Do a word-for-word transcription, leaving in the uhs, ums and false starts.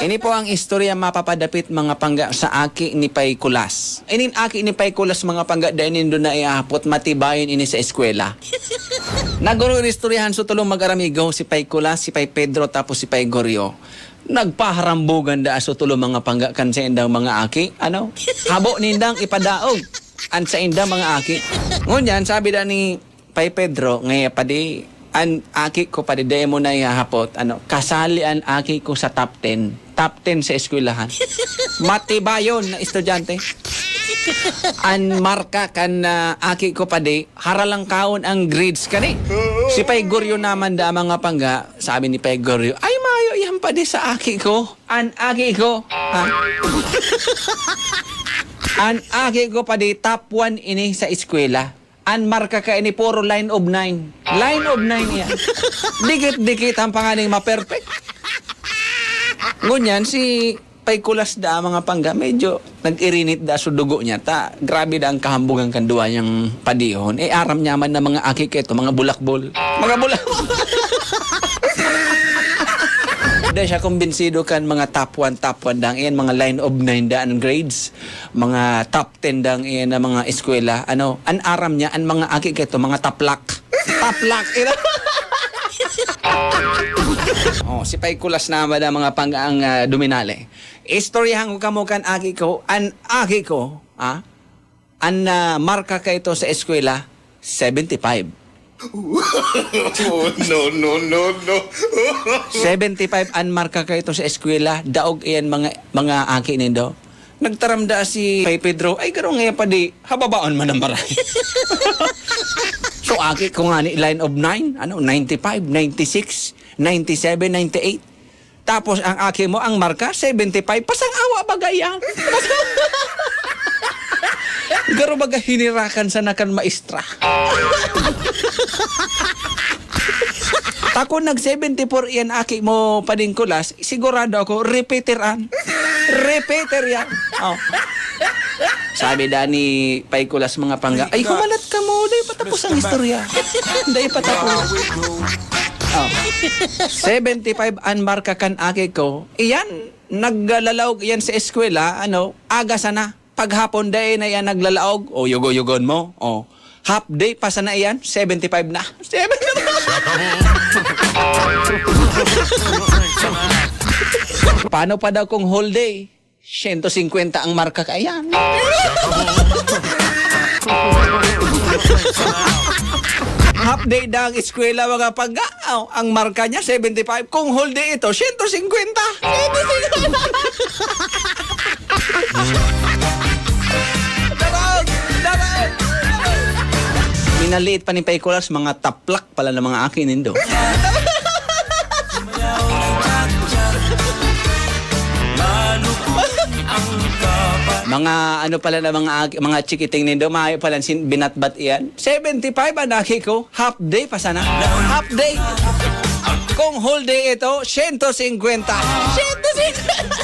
Ini po ang istorya mapapadapit, mga pangga, sa aki ni Pay Kulas. Inin aki ni Pay Kulas, mga pangga, dai nindo na ihahapot, matibayon ini sa eskwela. Nagororistoryahan so tolong mag-aramigo, si Pay Kulas, si Pay Pedro, tapos si Pay Goryo. Nagpaharambugan daa so tolong mga pangga kan saindang mga aki, ano? Habo nindang ipadaog an saindang mga aki. Ngunyan, sabi daa ni Pay Pedro, ngaya padi, an aki ko padi, dai mo na ihahapot, ano, kasali an aki ko sa top ten. Top ten sa eskwelahan. Matibayon na estudyante. An marka kan, ah, aki ko padi, haralangkaon ang grades kani. Si Pay Goryo naman daa, mga pangga, sabi ni Pay Goryo, "Ay, mayo yan padi sa aki ko. An aki ko, ha? An aki ko padi, top one ini sa eskwela." An marka kaini puro line of nine. Line of nine yan. Dikit-dikit ang panganing ma-perfect. Ngunyan, si Pay Kulas daa, mga pangga, medyo nag-irinit daa so dugo niya. Ta, grabe daa ang kahambugan kan duwa niyang padihon. Eh, aram niya man na mga aki kaito, mga bulakbol. Mga bulakbol. Dai siya kumbinsido kan mga top one, top one daang iyan, mga line of nine daan grades. Mga top ten daang iyan na mga eskwela. Ano, an aram niya, an mga aki kaito, mga taplak. Taplak, ina. Oh, si Pay Kulas naman ang mga pang-, ang, ah, duminale. Istoryahan ko kamo kan aki ko, an aki ko, ah, an, ah, marka kaito sa eskwela, seventy-five. Oh, no, no, no, no. Seventy-five an marka kaito sa eskwela, daog iyan mga, mga aki nindo. Nagtaram daa si Pay Pedro, "Ay, garo nga padi, hababaon man ang maray." So, aki ko ngani, line of nine, ano, ninety-five, ninety-six, ninety-seven, ninety-eight. Tapos ang aki mo, ang marka, seventy-five. Pasang-awa baga iyan. Garo baga hinirakan sana kan maestra. Ta kun nag seventy-four iyan aki mo, Pading Kulas, sigurado ako, repeater an. Repeater yan. Oh. Sabi daa ni Pay Kulas, mga pangga, "Ay, humanat kamo, dai pa tapos ang istorya. Dai pa tapos." Oh. Seventy-five an marka kan aki ko. Iyan, naglalaog iyan sa eskwela, ano, aga sana. Paghapon, dai na iyan naglalaog. O, yugo-yugon mo. O, half day pa sana iyan, seventy-five na. Seventy-five. Paano pa daw kung whole day? Siyento singkwenta ang marka kaiyan. Half day na ang eskwela, mga pangga. Oh, ang marka niya, seventy-five. Kung whole day ito, siyento singkwenta. Siyento singkwenta. Darog! Darog! Minaliit pa ni Pay Kulas, mga taplak pala ng mga aki nindo. Mga ano pala na mga aki, mga chikiting nindo, maayo pala sin-, binatbat iyan. Seventy-five ang aki ko, half day pa sana. Half day. Kung whole day ito, siyento singkwenta. Siyento singkwenta.